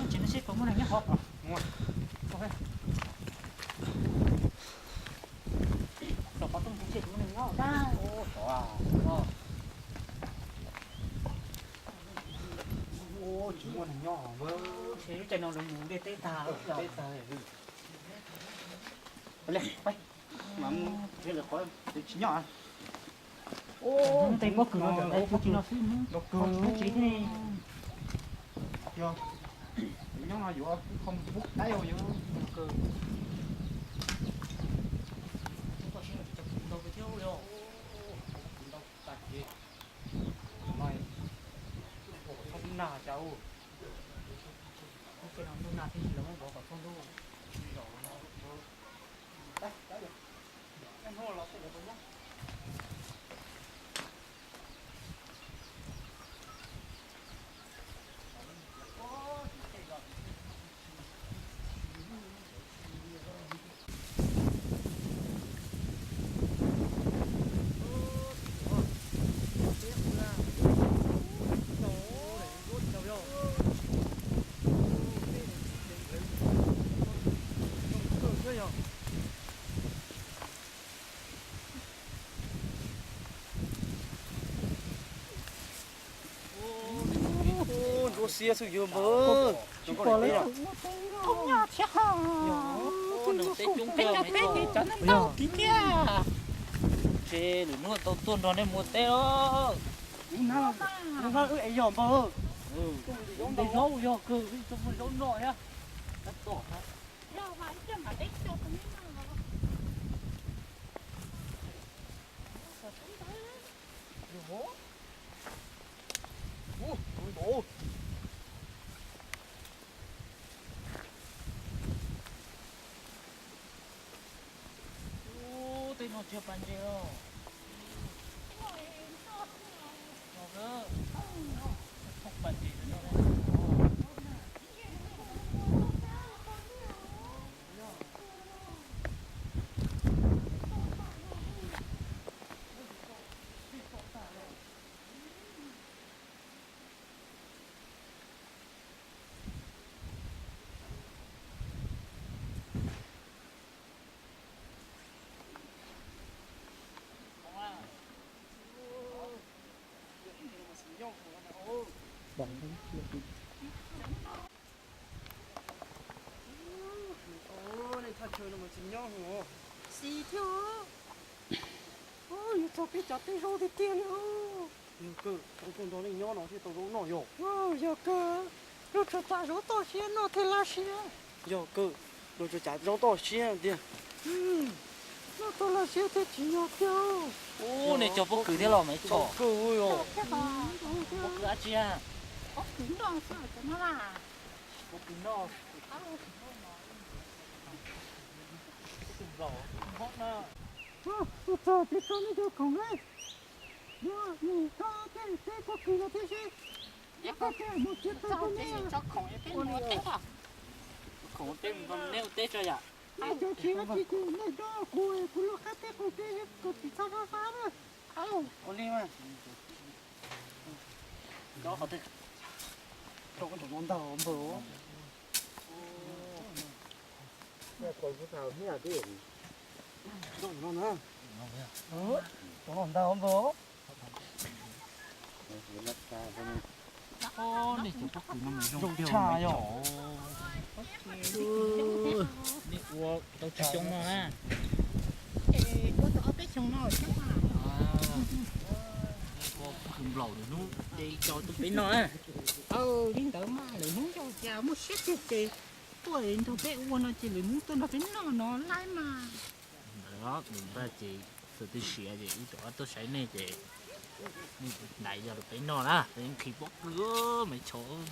Tsis no seb puas muaj neeg nyob hov. Tom qhov rooj tsev tsis muaj neeg nyob tag. Tsis muaj neeg nyob. Lub tsev no lawv mus ntiaj teb tag. Tsis nyob. Tej pob kws no ntawm kuv tsis no xwb, lub tsev thiab ne. Yog nyob no yuav ib qho muab qaib ua yuav. Nag cas, nag thiab los muab vov kom txog ntuj. Ntsuab xiab xwb yog npawg. Tsis pom lawv ua teb thiab. Teb coob kawg, cov neeg ntau kawg thiab. Ces lwm hnub tau tuaj nrog nej mus ua teb os. Hnub no wb es yog npawg. Nte zaub yog kawg, wb tuaj muag zaub noj thiab. Ub, tej no tsis yog pas ntses os. Pas ntses no. Nej thaj chaw no mas tsis nyob hos. Xis thiab. Yuav txog peb cov teb zaub tiag tiag li. Yog kawg, ua tuaj nrog nej nyob no thiaj tau zaub noj yog. Yog kawg, luag tsuas txav zaub toj siab noj thiaj laj siab. Yog kawg, luag tsuas txav zaub toj siab tiag. Noj tau laj siab thiab tsis yog tiag. Ub, nej cog pob kws thiab los Maiv Tshos? Pob kws dab tsi? Pob kws noj xwb cov no las. Pob kws noj. Ua tsaug, tsis tso nej cov khoom lawm. Yog mus tso tej teb pob kws no thiab seb. Mus tso khoom peb mus ua teb. Khoom ua teb mus neb ua teb tso yam. Nej cov tsis ua tsis ces nej do kuv, kuv luag qab teb qaum teb kom tsis txhob fab fab na. Ua li mas. Cov qhov twg? Cov no ntag npawg. Cov no ntag npawg. Nej cov pob kws no zoo tshaj yom. Nej ua tau tsawg xyoo no na? Ua tau ob peb xyoo no thiab. Ua pob kws nplaum lwm hnub de coj tuaj peb noj na. Li ntawd mas lwm hnub yog cas muaj siab tiag ces tuaj nrog peb ua no ces lwm hnub tuaj nrog peb noj no laib mas. Ntawd nws npaj ces txawm twb siav ces wb rov qab tuaj saib nej ces nej tus ntaiv yog rau peb noj na, peb nqhis pob kws Maiv Tshos.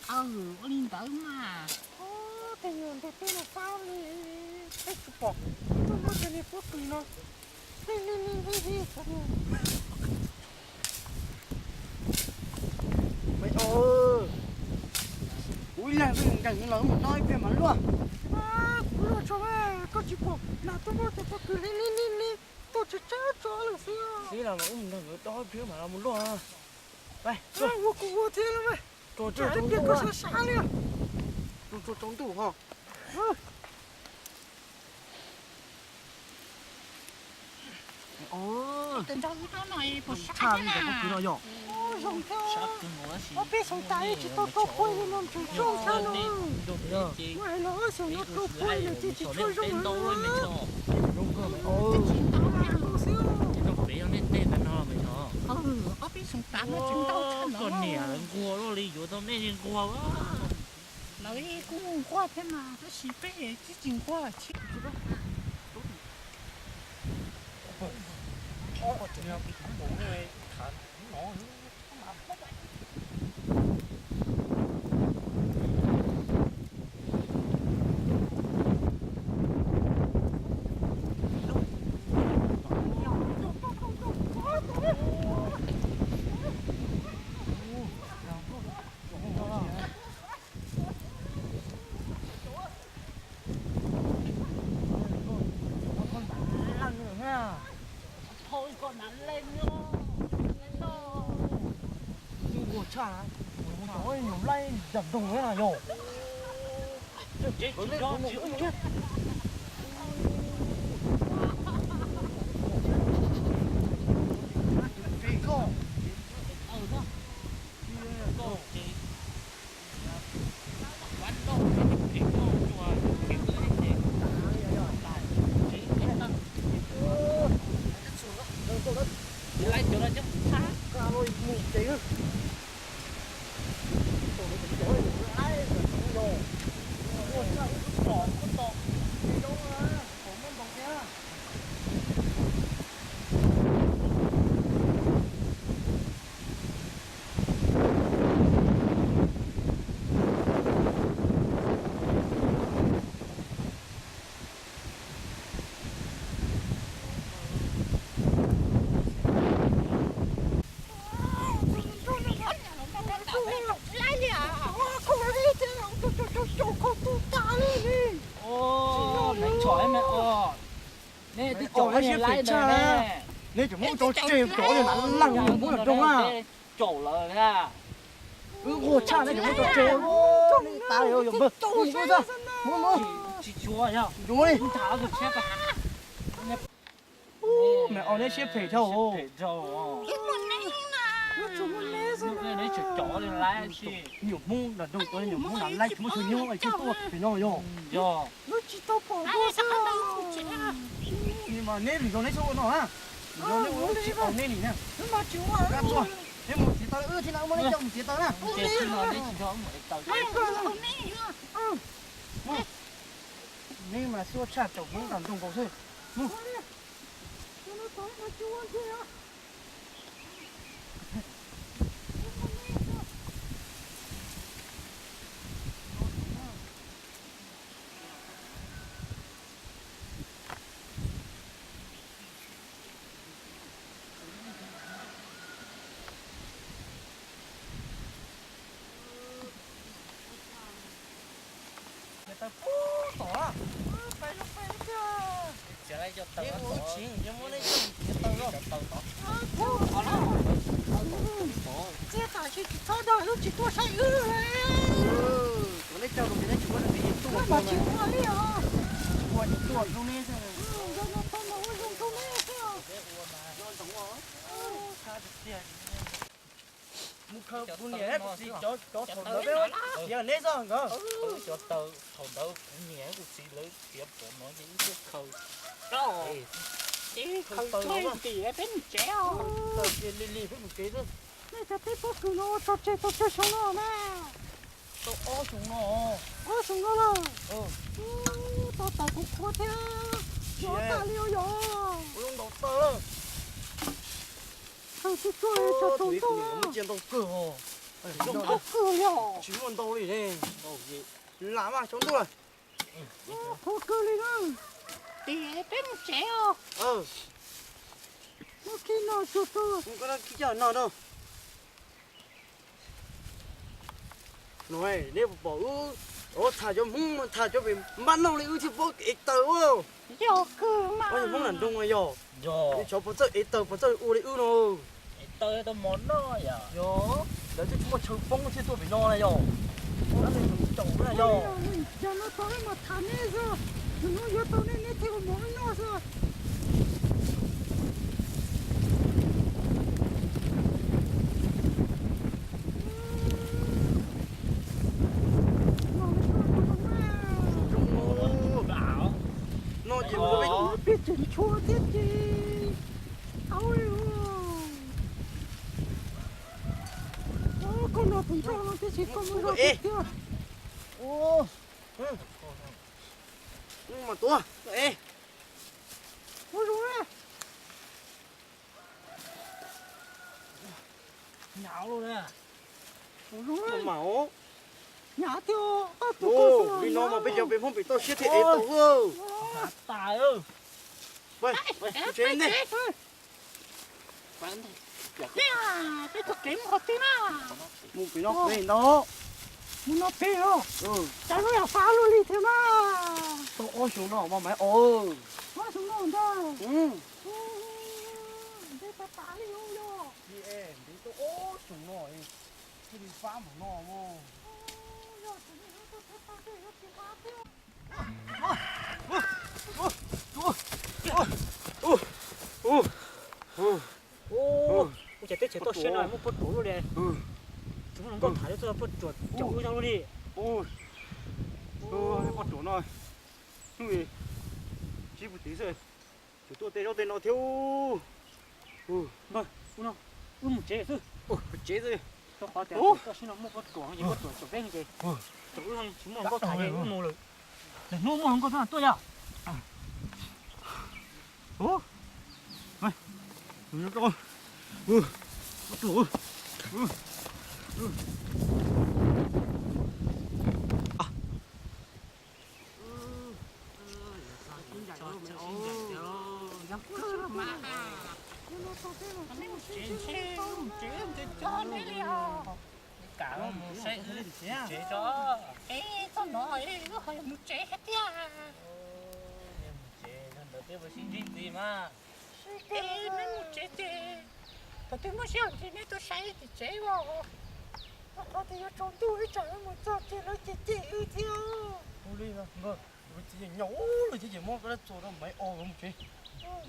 Ua li ntawd mas. Tej nyuag ntug teb no fab li, peb tsis pom tuaj muab cov niag pob kws no. Maiv Tshos, kuv ib leeg nkees los mus dob ib pliag mas luaj. Kuv luaj tso, koj tsis pom na, tuaj muab cov pob kws li li li li tuaj tsis tsab tso lawm xwb. Ib leeg los wb nkees dob ib pliag mas los mus luaj. Ua kuv ua thiab los, ib pliag koj sab sab li. Tsaus ntuj ho. Tshaj li ntawm pob kws no yog. Ob peb xyoo tas tsis tau rau pua li no tseem zoo tshaj no. Mas hais los ob xyoos no rau pua li ces tsis tshua zoo. Ob peb xyoo tas no tseem ntau tshaj no. Koj niam lawv nquag luaj li yuav tau nej li nquag. Lawv kuj nquag thiab mas tab sis peb tsis tsis nquag. Nyuam laij ncaj nroog na yog. Nej twb caum siab phem tshaj, nej tseem muab tso tseg cov li na, leej muab nram nroog na. Caum lawm na. Wb nquag tshaj nej tseem muab tso tseg, nej tas li yog npawg, mus xwb, mus mus. Tsis tshua yog, ntsuav li. Tham tus tshiab. Ub, me os, neb siab phem dhau. Nyuam Hmoob nram nroog, nyuam Hmoob nram laib tsis muaj chaw nyob es coj tuaj pem no yog. Yog. Ni mas neb lwm zaus neb txhob ua no na. Lwm zaus neb ua tsis tau neb li na. Kab txuag, neb mus txiav taws, wb thiab na, wb muab neb coj mus txiav taws na. Neb mas xub tshaj caum Hmoob nram nroog nkaus xwb. Txiav taws pub tom, pais zoo pais tiag. Neb ua ib tsis, neb muab neb coj mus txiav taws los. Txiav tam sim tsis txhob dag wb tsis tuaj saib wb. Cov neb coj los ces neb tsis muaj leej twg tuaj mas tsis ua li os. Tsis ua tsis tuaj hlub neb xwb. Mus khaws kuv niam kuv txiv cov thaum ntawd peb txiav neb xwb nkawd. Cov taws thaum ntawd kuv niam kuv txiv lawv txiav pom no ces wb tuaj khaws. Khaws taws tim peb mus tsev os. Taws ces lig lig peb mus tsev xwb. Nej cov peb pob kws no tso tseg tau tsawg xyoo no na? Tau ob xyoo no. Ob xyoo no lawm. Tau taws kuv qhua thiab. Tsis tas li os yog. Ua zoo ntaus taws lawm. Khaws tsuag tsuag tso tau ntau. Ntau kawg os. Ntau kawg yog. Tsis muaj ntau li ne. Lam mas tsaus ntuj lawm. Qhuav kawg li na. Tim peb mus tsev os. Muab khi no tsuag tsuag. Muab khi coj no no. No neb puas pom wb tham cov Hmoob mas tham cov pem npab noj li wb thiaj paub ev taws. Yog kawg mas. Hmoob nram nroog yog. Yog. Tsov puas txawj ev taws puas txawj ua li wb no. Ev taws tau mov noj yom. Yog. Lawv twb tsis muaj chaw poob thiaj tuaj pem no na yog. Caum na yog. Yog no tau wb mam tham neb xwb, nws hnub yuav tau neb neb thiaj mus noj xwb. No ces peb tseem tshuav thiab ces. Au, koj no tus nroj no tiam sis koj mus zog tiag tiag. Ub, mas tuav, ua zoo na. Hnyav lawm na. Ua zoo na. Mas os. Hnyav tiag, koj tus koj xwb li no mas peb cov peb Hmoob pem toj siab thiaj ev tau. Tas. Peb tsev ntej. Peb txoj kev mus qhov twg na? Mus pem no pem ntag. Mus no pem os. Cas lub yam fab luaj li thiab na. Tau ob xyoos no mas Maiv Os. Ob xyoos no ntag. Ntev tas tas li yog. Ntev tau ob xyoos no thiaj li fab npaum no. Ua cas teb chaws toj siab no muaj poj ruam luaj li. Tsis muaj hluas nkauj tham li, txoj poj ruam caum wb nyob luaj li. Poj ruam no hnub tsib puv tid xwb, tseem tuaj tej zaub tej no thiab. Wb mus tsev xwb. Tsev xwb. Rau qhov tias toj siab no muaj poj ruam, poj ruam caum peb ces caum wb tsis muaj hluas nkauj tham ces wb mus lawm. Lwm hnub muaj hluas nkauj tuaj yog. Tsev tso, es koj no wb ho yog mus tsev hais tiag. Ntawd peb puas sib ntsib ntxiv mas. Es neb mus tsev ces thaum twg muaj sij hawm ces neb tuaj saib tim tsev os. Rau qhov tias yuav tsaus ntuj wb tsam wb mus txog ces lawv cem cem wb thiab. Ua li, txiv nyob ub lawm thiab ces muab koj dab txuas rau Maiv Os mus tsev.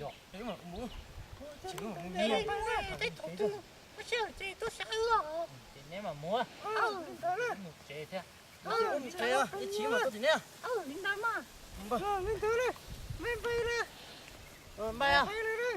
Yog, es mam mus. Thaum twg muaj sij hawm ces tuaj saib wb os. Ces neb mam mus. Mus tsev thiab. Mus tsev, ib chim mam tuaj tim neb. Li ntawd mas. Li ntawd li. Npaj npaj li. Npaj li.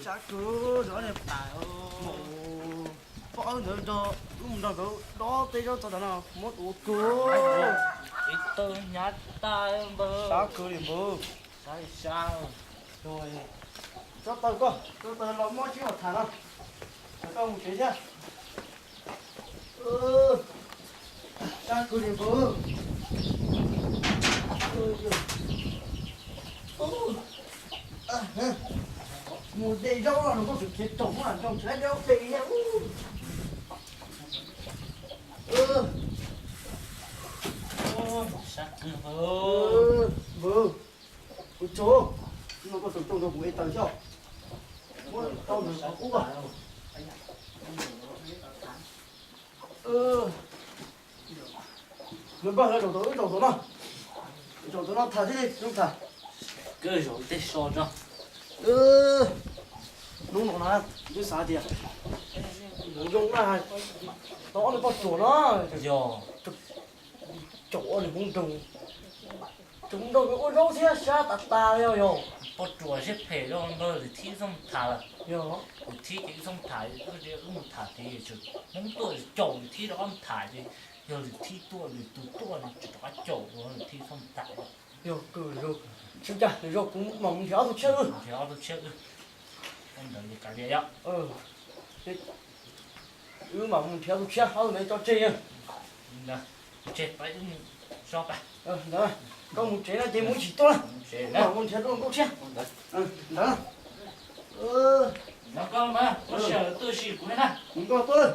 Sab kawg, zov niag pam, poj awb ntawd nrog wb mus nrog nkawd dob tej zaub txog tav no muab tua kawg. Ib tug hnyav tas npawg. Sab kawg li npawg. Sab li sab. Tso taws koj, tso taws los muab sib haum tham no. Koj mus tsev thiab. Sab kawg li npawg. Mus de zaub los nws kuj tseem khiav raum mas nrog tsev de zaub pem thiab. Sab kawg npawg. Kuv tso, no koj tseem tsoo rau kuv ev taws xyov. Muab tau nws qhov qub. Npawg, lawv zaum tau, wb zaum tau no. Zaum tau no tham thiaj li zoo tham. Kawg zaum tej so tso. Hnub no na, twb xav tias zoo na, tau ob niag poj ruam no. Yog. Caum ob niag hmoob nroog, caum nroog ua zaub thiab sab tas tas li yog. Poj ruam siab phem zog npawg, lwm thib txhob mus tham lawm. Yog. Lwm thib ces wb txhob mus tham, wb mus tham ces hmoob tuaj caum lwm thib rov qab mus tham ces yog lwm thib tuaj lwm tus tuaj ces rov qab caum lwm thib txhob mus tham. Yog kawg li, tsis cas, lwm zaus kuv mam mus nrhiav ob tug tshiab wb. Nrhiav ob tug tshiab wb. Ntawd ces kav liam yom. Wb mam mus nrhiav tus tshiab, ob tug ntawd tso tseg. Tseg, peb wb mus so pas. Ntawd, koj mus tsev no ces mus ib chim tuaj na. Wb mam mus nrhiav tus nkauj tshiab. Ntawd. Ntawd koj mas, koj sawv tuaj sim kuv na. Nkauj tuaj.